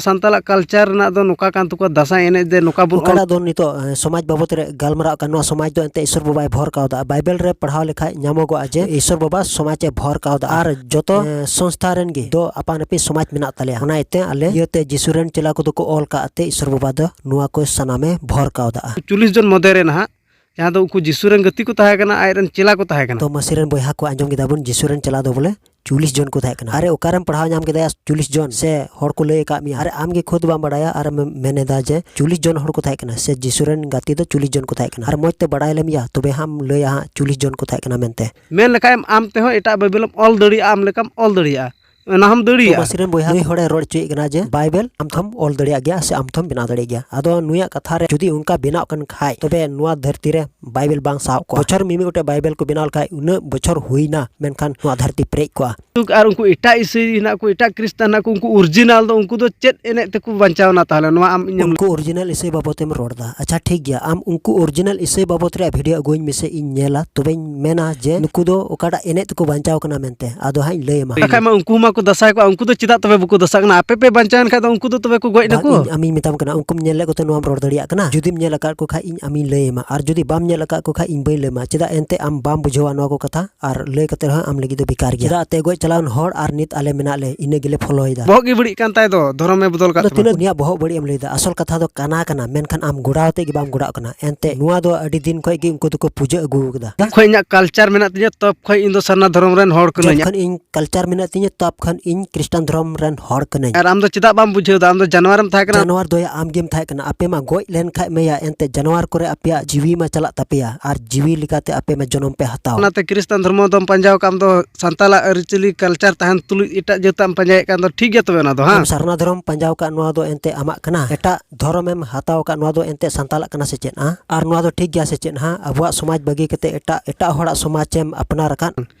ᱥᱟᱱᱛᱟᱞᱟᱜ culture ᱨᱮᱱᱟᱜ ᱫᱚ ᱱᱚᱝᱠᱟ ᱠᱟᱱ ᱛᱟᱠᱚᱣᱟ, ᱫᱟᱸᱥᱟᱭ ᱮᱱᱮᱡ ᱫᱮ ᱱᱚᱝᱠᱟ ᱵᱚᱱ ᱚᱞ ᱚᱠᱟᱴᱟᱜ ᱫᱚ ᱱᱤᱛᱚᱜ, ᱮ, ᱥᱚᱢᱟᱡᱽ ᱵᱟᱵᱚᱛ ᱨᱮ ᱜᱟᱞᱢᱟᱨᱟᱣ ᱠᱟᱱ, ᱱᱚᱣᱟ ᱥᱚᱢᱟᱡᱽ ᱫᱚ ᱮᱱᱛᱮ ᱤᱥᱚᱨ ᱵᱟᱵᱟᱭ ᱵᱷᱚᱨ ᱠᱟᱣᱫᱟ᱾ ᱵᱟᱭᱵᱮᱞ ᱨᱮ ᱯᱟᱲᱦᱟᱣ ᱞᱮᱠᱷᱟᱡ ᱧᱟᱢᱚᱜᱚᱜᱼᱟ ᱡᱮ ᱤᱥᱚᱨ ᱵᱟᱵᱟ ᱥᱚᱢᱟᱡᱽ ᱮ ᱵᱷᱚᱨ ᱠᱟᱣᱫᱟ ᱟᱨ ᱡᱚᱛᱚ, ᱮ, ᱥᱚᱝᱥᱛᱷᱟ ᱨᱮᱱ ᱜᱮ ᱫᱚ ᱟᱯᱟᱱ ᱟᱹᱯᱤᱱ ᱥᱚᱢᱟᱡᱽ ᱢᱮᱱᱟᱜ ᱛᱟᱞᱮᱭᱟ᱾ ᱚᱱᱟ ᱤᱭᱟᱹᱛᱮ ᱟᱞᱮ ᱤᱭᱟᱹᱛᱮ ᱡᱤᱥᱩ ᱨᱮᱱ ᱪᱮᱞᱟ ᱠᱚᱫᱚ ᱠᱚ ᱚᱞ ᱠᱟᱜ ᱛᱮ ᱤᱥᱚᱨ ᱵᱟᱵᱟ ᱫᱚ ᱱᱚᱣᱟ ᱠᱚ ᱥᱟᱱᱟᱢᱮ ᱵᱷᱚᱨ ᱠᱟᱣᱫᱟ᱾ ᱪᱚᱞᱞᱤᱥ ᱡᱚᱱ ᱢᱚᱫᱽᱫᱷᱮ ᱨᱮ ᱱᱟᱦᱟᱜ, ᱡᱟᱦᱟᱸ ᱫᱚ ᱩᱱᱠᱩ ᱡᱤᱥᱩ ᱨᱮᱱ ᱜᱟᱛᱮ ᱠᱚ ᱛᱟᱦᱮᱸ ᱠᱟᱱᱟ, ᱟᱡ ᱨᱮᱱ ᱪᱮᱞᱟ ᱠᱚ ᱛᱟᱦᱮᱸ ᱠᱟᱱᱟ᱾ ᱛᱚ ᱢᱟᱹᱥᱤ ᱨᱮᱱ ᱵᱚᱭᱦᱟ ᱠᱚ, ᱟᱸᱡᱚᱢ ᱠᱮᱫᱟ ᱵᱚᱱ, ᱡᱤᱥᱩ ᱨᱮᱱ ᱪᱮᱞᱟ ᱫᱚ ᱵᱚᱞᱮ ᱪᱚᱞᱞᱤᱥ ᱡᱚᱱ ᱠᱚ ᱛᱟᱦᱮᱸ ᱠᱟᱱᱟ᱾ ᱟᱨᱮ, ᱚᱠᱟᱨᱮᱢ ᱯᱟᱲᱦᱟᱣ ᱧᱟᱢ ᱠᱮᱫᱟ ᱭᱟ ᱪᱚᱞᱞᱤᱥ ᱡᱚᱱ? ᱥᱮ ᱦᱚᱲ ᱠᱚ ᱞᱟᱹᱭ ᱟᱠᱟᱫ ᱢᱮᱭᱟ? ᱟᱨᱮ, ᱟᱢ ᱜᱮ ᱠᱷᱩᱫ ᱵᱟᱢ ᱵᱟᱲᱟᱭᱟ ᱟᱨᱮᱢ ᱢᱮᱱ ᱮᱫᱟ ᱡᱮ ᱪᱚᱞᱞᱤᱥ ᱡᱚᱱ ᱦᱚᱲ ᱠᱚ ᱛᱟᱦᱮᱸ ᱠᱟᱱᱟ, ᱥᱮ ᱡᱤᱥᱩ ᱨᱮᱱ ᱜᱟᱛᱮ ᱫᱚ ᱪᱚᱞᱞᱤᱥ ᱡᱚᱱ ᱠᱚ ᱛᱟᱦᱮᱸ ᱠᱟᱱᱟ᱾ ᱟᱨ ᱢᱚᱡᱽ ᱛᱮ ᱵᱟᱲᱟᱭ ᱞᱮᱢ ᱭᱟ, ᱛᱚᱵᱮ ᱦᱟᱸᱜ ᱞᱟᱹᱭᱟ ᱦᱟᱸᱜ ᱪᱚᱞᱞᱤᱥ ᱡᱚᱱ ᱠᱚ ᱛᱟᱦᱮᱸ ᱠᱟᱱᱟ ᱢᱮᱱᱛᱮ᱾ ᱢᱮᱱ ᱞᱮᱠᱷᱟᱡ ᱟᱢ ᱛᱮᱦᱚᱸ ᱮᱴᱟᱜ ᱵᱟᱭᱵᱮᱞ ᱮᱢ ᱚᱞ ᱫᱟᱲᱮᱭᱟᱜᱼᱟ, ᱟᱢ ᱞᱮᱠᱟᱢ ᱚᱞ ᱫᱟᱲᱮᱭᱟᱜᱼᱟ᱾ ᱚᱱᱟ ᱦᱚᱸᱢ ᱛᱚ ᱫᱟᱲᱮᱭᱟᱜᱼᱟ᱾ ᱢᱟᱹᱥᱤ ᱨᱮᱱ ᱵᱚᱭᱦᱟ, ᱱᱩᱭ ᱦᱚᱲᱮ ᱨᱚᱲ ᱦᱚᱪᱚᱭᱮᱫ ᱠᱟᱱᱟ ᱡᱮ ᱵᱟᱭᱵᱮᱞ ᱟᱢ ᱛᱷᱚᱢ ᱚᱞ ᱫᱟᱲᱮᱭᱟᱜ ᱜᱮᱭᱟ ᱥᱮ ᱟᱢ ᱛᱷᱚᱢ ᱵᱮᱱᱟᱣ ᱫᱟᱲᱮᱭᱟᱜ ᱜᱮᱭᱟ᱾ ᱟᱫᱚ ᱱᱩᱭᱟᱜ ᱠᱟᱛᱷᱟ ᱨᱮ ᱡᱩᱫᱤ ᱚᱱᱠᱟ ᱵᱮᱱᱟᱣ ᱠᱟᱱ ᱠᱷᱟᱡ, ᱛᱚᱵᱮ ᱱᱚᱣᱟ ᱫᱷᱟᱹᱨᱛᱤ ᱨᱮ ᱵᱟᱭᱵᱮᱞ ᱵᱟᱝ ᱥᱟᱦᱚᱵ ᱠᱚᱜᱼᱟ᱾ ᱵᱚᱪᱷᱚᱨ ᱢᱤᱢᱤᱫ ᱜᱚᱴᱮᱡ ᱵᱟᱭᱵᱮᱞ ᱠᱚ ᱵᱮᱱᱟᱣ ᱞᱮᱠᱷᱟᱡ, ᱩᱱᱟᱹᱜ ᱵᱚᱪᱷᱚᱨ ᱦᱩᱭᱱᱟ, ᱢᱮᱱᱠᱷᱟᱱ ᱱᱚᱣᱟ ᱫᱷᱟᱹᱨᱛᱤ ᱯᱮᱨᱮᱡ ᱠᱚᱜᱼᱟ᱾ ᱟᱨ ᱩᱱᱠᱩ ᱮᱴᱟᱜ ᱤᱥᱟᱹᱭ ᱦᱮᱱᱟᱜ ᱠᱚ, ᱮᱴᱟᱜ ᱠᱷᱨᱤᱥᱴᱟᱱ ᱦᱮᱱᱟᱜ ᱠᱚ, ᱩᱱᱠᱩ original ᱫᱚ, ᱩᱱᱠᱩ ᱫᱚ ᱪᱮᱫ ᱮᱱᱮᱡ ᱛᱮᱠᱚ ᱵᱟᱧᱪᱟᱣ ᱮᱱᱟ ᱛᱟᱦᱚᱞᱮ? ᱱᱚᱣᱟ ᱟᱢ ᱤᱧᱮᱢ ᱩᱱᱠᱩ original ᱤᱥᱟᱹᱭ ᱵᱟᱵᱚᱛ ᱮᱢ ᱨᱚᱲ ᱮᱫᱟ᱾ ᱟᱪᱪᱷᱟ, ᱴᱷᱤᱠ ᱜᱮᱭᱟ, ᱟᱢ ᱩᱱᱠᱩ original ᱤᱥᱟᱹᱭ ᱵᱟᱵᱚᱛ ᱨᱮᱭᱟᱜ video ᱟᱹᱜᱩᱧ ᱢᱮᱥᱮ, ᱤᱧ ᱧᱮᱞᱟ, ᱛᱚᱵᱮᱧ ᱢᱮᱱᱟ ᱡᱮ ᱱᱩᱠᱩ ᱫᱚ ᱚᱠᱟᱴᱟᱜ ᱮᱱᱮᱡ ᱛᱮᱠᱚ ᱵᱟᱧᱪᱟᱣ ᱠᱟᱱᱟ ᱢᱮᱱᱛᱮ᱾ ᱟᱫᱚ ᱦᱟᱸᱜ ᱤᱧ ᱞᱟᱹᱭ ᱟᱢᱟ᱾ ᱵᱟᱠᱷᱟᱡ ᱢᱟ ᱩᱱᱠᱩ ᱢᱟᱠᱚ ᱫᱟᱸᱥᱟᱭ ᱠᱚᱜᱼᱟ, ᱩᱱᱠᱩ ᱫᱚ ᱪᱮᱫᱟᱜ ᱛᱚᱵᱮ ᱵᱟᱠᱚ ᱫᱟᱸᱥᱟᱜ ᱠᱟᱱᱟ? ᱟᱯᱮ ᱯᱮ ᱵᱟᱧᱪᱟᱣ ᱮᱱ ᱠᱷᱟᱡ ᱫᱚ ᱩᱱᱠᱩ ᱫᱚ ᱛᱚᱵᱮ ᱠᱚ ᱜᱚᱡ ᱵᱟᱝ, ᱱᱟᱠᱚ? ᱤᱧ ᱟᱢᱤᱧ ᱢᱮᱛᱟᱢ ᱠᱟᱱᱟ, ᱩᱱᱠᱩᱢ ᱧᱮᱞ ᱞᱮᱫ ᱠᱚᱛᱮ ᱱᱚᱣᱟᱢ ᱨᱚᱲ ᱫᱟᱲᱮᱭᱟᱜ ᱠᱟᱱᱟ? ᱡᱩᱫᱤᱢ ᱧᱮᱞ ᱟᱠᱟᱫ ᱠᱚ ᱠᱷᱟᱡ ᱤᱧ ᱟᱢᱤᱧ ᱞᱟᱹᱭ ᱟᱢᱟ, ᱟᱨ ᱡᱩᱫᱤ ᱵᱟᱢ ᱧᱮᱞ ᱟᱠᱟᱫ ᱠᱚ ᱠᱷᱟᱡ ᱤᱧ ᱵᱟᱹᱧ ᱞᱟᱹᱭ ᱟᱢᱟ᱾ ᱪᱮᱫᱟᱜ ᱮᱱᱛᱮ ᱟᱢ ᱵᱟᱢ ᱵᱩᱡᱷᱟᱹᱣᱟ ᱱᱚᱣᱟ ᱠᱚ ᱠᱟᱛᱷᱟ? ᱟᱨ ᱞᱟᱹᱭ ᱠᱟᱛᱮ ᱨᱮᱦᱚᱸ ᱟᱢ ᱞᱟᱹᱜᱤᱫ ᱫᱚ ᱵᱮᱠᱟᱨ ᱜᱮᱭᱟ᱾ ᱪᱮᱫᱟᱜ ᱛᱮ ᱜᱚᱡ ᱪᱟᱞᱟᱣᱮᱱ ᱦᱚᱲ ᱟᱨ ᱱᱤᱛ ᱟᱞᱮ ᱢᱮᱱᱟᱜ ᱞᱮ, ᱤᱱᱟᱹ ᱜᱮᱞᱮ ᱯᱷᱚᱞᱳᱭᱮᱫᱟ᱾ ᱵᱚᱦᱚᱜ ᱜᱮ ᱵᱟᱹᱲᱤᱡ ᱠᱟᱱ ᱛᱟᱭ ᱫᱚ, ᱫᱷᱚᱨᱚᱢᱮ ᱵᱚᱫᱚᱞ ᱠᱟᱜ ᱟᱫᱚ ᱛᱟᱢᱟ᱾ ᱛᱤᱱᱟᱹᱜ ᱩᱱᱤᱭᱟᱜ ᱵᱚᱦᱚᱜ ᱵᱟᱹᱲᱤᱡ ᱮᱢ ᱞᱟᱹᱭᱫᱟ? ᱟᱥᱚᱞ ᱠᱟᱛᱷᱟ ᱫᱚ ᱠᱟᱱᱟ ᱠᱟᱱᱟ, ᱢᱮᱱᱠᱷᱟᱱ ᱟᱢ ᱜᱚᱲᱟᱣ ᱛᱮ ᱜᱮ ᱵᱟᱢ ᱜᱚᱲᱟᱜ ᱠᱟᱱᱟ᱾ ᱮᱱᱛᱮ ᱱᱚᱣᱟ ᱫᱚ ᱟᱹᱰᱤ ᱫᱤᱱ ᱠᱷᱚᱡ ᱜᱮ ᱩᱱᱠᱩ ᱫᱚᱠᱚ ᱯᱩᱡᱟᱹ ᱟᱹᱜᱩ ᱟᱠᱟᱫᱟ᱾ ᱠᱷᱚᱡ ᱤᱧᱟᱹᱜ culture ᱢᱮᱱᱟᱜ ᱛᱤᱧᱟᱹ, ᱛᱚᱵ ᱠᱷᱚᱡ ᱤᱧ ᱫᱚ ᱥᱟᱨᱱᱟ ᱫᱷᱚᱨᱚᱢ ᱨᱮᱱ ᱦᱚᱲ ᱡᱚᱵ ᱠᱟᱹᱱᱟᱹᱧ᱾ ᱠᱷᱚᱱ ᱤᱧ culture ᱢᱮᱱᱟᱜ ᱛᱤᱧᱟᱹ, ᱛᱚᱵ ᱠᱷᱚᱱ ᱤᱧ ᱠᱷᱨᱤᱥᱴᱟᱱ ᱫᱷᱚᱨᱚᱢ ᱨᱮᱱ ᱦᱚᱲ ᱠᱟᱹᱱᱟᱹᱧ᱾ ᱟᱨ ᱟᱢ ᱫᱚ ᱪᱮᱫᱟᱜ ᱵᱟᱢ ᱵᱩᱡᱷᱟᱹᱣ ᱫᱟ? ᱟᱢ ᱫᱚ ᱡᱟᱱᱣᱟᱨᱮᱢ ᱛᱟᱦᱮᱸ ᱠᱟᱱᱟ᱾ ᱡᱟᱱᱣᱟᱨ ᱫᱚᱭᱟ ᱟᱢ ᱜᱮᱢ ᱛᱟᱦᱮᱸ ᱠᱟᱱᱟ᱾ ᱟᱯᱮ ᱢᱟ ᱜᱚᱡ ᱞᱮᱱ ᱠᱷᱟᱡ ᱢᱮᱭᱟ, ᱮᱱᱛᱮ ᱡᱟᱱᱣᱟᱨ ᱠᱚᱨᱮ ᱟᱯᱮᱭᱟᱜ ᱡᱤᱣᱤ ᱢᱟ ᱪᱟᱞᱟᱜ ᱛᱟᱯᱮᱭᱟ, ᱟᱨ ᱡᱤᱣᱤ ᱞᱮᱠᱟᱛᱮ ᱟᱯᱮ ᱢᱟ ᱡᱚᱱᱚᱢ ᱯᱮ ᱦᱟᱛᱟᱣ᱾ ᱚᱱᱟᱛᱮ ᱠᱷᱨᱤᱥᱴᱟᱱ ᱫᱷᱚᱨᱢᱚ ᱫᱚᱢ ᱯᱟᱸᱡᱟᱣ ᱠᱟᱜ, ᱟᱢ ᱫᱚ ᱥᱟᱱᱛᱟᱞᱟᱜ ᱟᱹᱨᱤᱪᱟᱹᱞᱤ culture ᱛᱟᱦᱮᱱ ᱛᱩᱞᱩᱡ ᱮᱴᱟᱜ ᱡᱟᱹᱛᱟᱜ ᱮᱢ ᱯᱟᱸᱡᱟᱭᱮᱫ ᱠᱟᱱ ᱫᱚ, ᱴᱷᱤᱠ ᱜᱮᱭᱟ ᱛᱚᱵᱮ ᱚᱱᱟ ᱫᱚ, ᱦᱟᱸ? ᱟᱢ ᱥᱟᱨᱱᱟ ᱫᱷᱚᱨᱚᱢ ᱯᱟᱸᱡᱟᱣ ᱠᱟᱜ, ᱱᱚᱣᱟ ᱫᱚ ᱮᱱᱛᱮ ᱟᱢᱟᱜ ᱠᱟᱱᱟ᱾ ᱮᱴᱟᱜ ᱫᱷᱚᱨᱚᱢᱮᱢ ᱦᱟᱛᱟᱣ ᱠᱟᱜ, ᱱᱚᱣᱟ ᱫᱚ ᱮᱱᱛᱮ ᱥᱟᱱᱛᱟᱞᱟᱜ ᱠᱟᱱᱟ ᱥᱮ ᱪᱮᱫ, ᱦᱟᱸ? ᱟᱨ ᱱᱚᱣᱟ ᱫᱚ ᱴᱷᱤᱠ ᱜᱮᱭᱟ ᱥᱮ ᱪᱮᱫ, ᱦᱟᱸ? ᱟᱵᱚᱣᱟᱜ ᱥᱚᱢᱟᱡᱽ ᱵᱟᱹᱜᱤ ᱠᱟᱛᱮ ᱮᱴᱟᱜ, ᱮᱴᱟᱜ ᱦᱚᱲᱟᱜ ᱥᱚᱢᱟᱡᱽ ᱮᱢ ᱟᱯᱱᱟᱨ ᱟᱠᱟᱫ᱾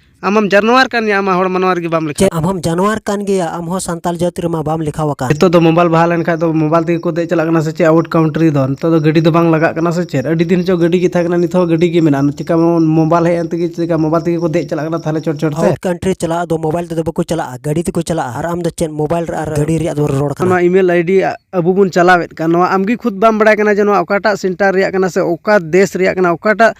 ᱟᱢ ᱢᱟᱢ ᱡᱟᱱᱣᱟᱨ ᱠᱟᱱ ᱜᱮᱭᱟ, ᱟᱢ ᱢᱟ ᱦᱚᱲ ᱢᱟᱱᱣᱟ ᱨᱮᱜᱮ ᱵᱟᱢ ᱞᱮᱠᱷᱟ᱾ ᱪᱮᱫ ᱟᱢ ᱦᱚᱸᱢ ᱡᱟᱱᱣᱟᱨ ᱠᱟᱱ ᱜᱮᱭᱟ? ᱟᱢ ᱦᱚᱸ ᱥᱟᱱᱛᱟᱞ ᱡᱟᱹᱛ ᱨᱮᱢᱟ ᱵᱟᱢ ᱞᱮᱠᱷᱟᱣ ᱟᱠᱟᱱ᱾ ᱱᱤᱛᱚᱜ ᱫᱚ ᱢᱳᱵᱟᱭᱤᱞ ᱵᱟᱦᱟ ᱞᱮᱱᱠᱷᱟᱱ ᱫᱚ ᱢᱳᱵᱟᱭᱤᱞ ᱛᱮᱜᱮ ᱠᱚ ᱫᱮᱡ ᱪᱟᱞᱟᱜ ᱠᱟᱱᱟ ᱥᱮ ᱪᱮᱫ? ᱟᱣᱩᱴ ᱠᱟᱱᱴᱨᱤ ᱫᱚ ᱱᱤᱛᱚᱜ ᱫᱚ ᱜᱟᱹᱰᱤ ᱫᱚ ᱵᱟᱝ ᱞᱟᱜᱟᱜ ᱠᱟᱱᱟ ᱥᱮ ᱪᱮᱫ? ᱟᱹᱰᱤ ᱫᱤᱱ ᱪᱚ ᱜᱟᱹᱰᱤ ᱜᱮ ᱛᱟᱦᱮᱸ ᱠᱟᱱᱟ, ᱱᱤᱛ ᱦᱚᱸ ᱜᱟᱹᱰᱤ ᱜᱮ ᱢᱮᱱᱟᱜᱼᱟ᱾ ᱪᱮᱠᱟ ᱢᱳᱵᱟᱭᱤᱞ ᱦᱮᱡ ᱮᱱ ᱛᱮᱜᱮ ᱪᱮᱠᱟ ᱢᱳᱵᱟᱭᱤᱞ ᱛᱮᱜᱮ ᱠᱚ ᱫᱮᱡ ᱪᱟᱞᱟᱜ ᱠᱟᱱᱟ ᱛᱟᱦᱞᱮ ᱪᱚᱴ ᱪᱚᱴ ᱛᱮ? ᱟᱣᱩᱴ ᱠᱟᱱᱴᱨᱤ ᱪᱟᱞᱟᱜ ᱫᱚ ᱢᱳᱵᱟᱭᱤᱞ ᱛᱮᱫᱚ ᱵᱟᱠᱚ ᱪᱟᱞᱟᱜᱼᱟ, ᱜᱟᱹᱰᱤ ᱛᱮᱠᱚ ᱪᱟᱞᱟᱜᱼᱟ᱾ ᱟᱨ ᱟᱢ ᱫᱚ ᱪᱮᱫ ᱢᱳᱵᱟᱭᱤᱞ ᱨᱮ ᱟᱨ ᱜᱟᱹᱰᱤ ᱨᱮᱭᱟᱜ ᱫᱚ ᱨᱚᱲ ᱠᱟᱱᱟ? ᱱᱚᱣᱟ email ID ᱟᱵᱚ ᱵᱚᱱ ᱪᱟᱞᱟᱣᱮᱫ ᱠᱟᱱ, ᱱᱚᱣᱟ ᱟᱢ ᱜᱮ ᱠᱷᱩᱫ ᱵᱟᱢ ᱵᱟᱲᱟᱭ ᱠᱟᱱᱟ ᱡᱮ ᱱᱚᱣᱟ ᱚᱠᱟᱴᱟᱜ center ᱨᱮᱭᱟᱜ ᱠᱟᱱᱟ ᱥᱮ ᱚᱠᱟ ᱫᱮᱥ ᱨᱮᱭᱟᱜ ᱠᱟᱱᱟ, ᱚᱠᱟᱴᱟᱜ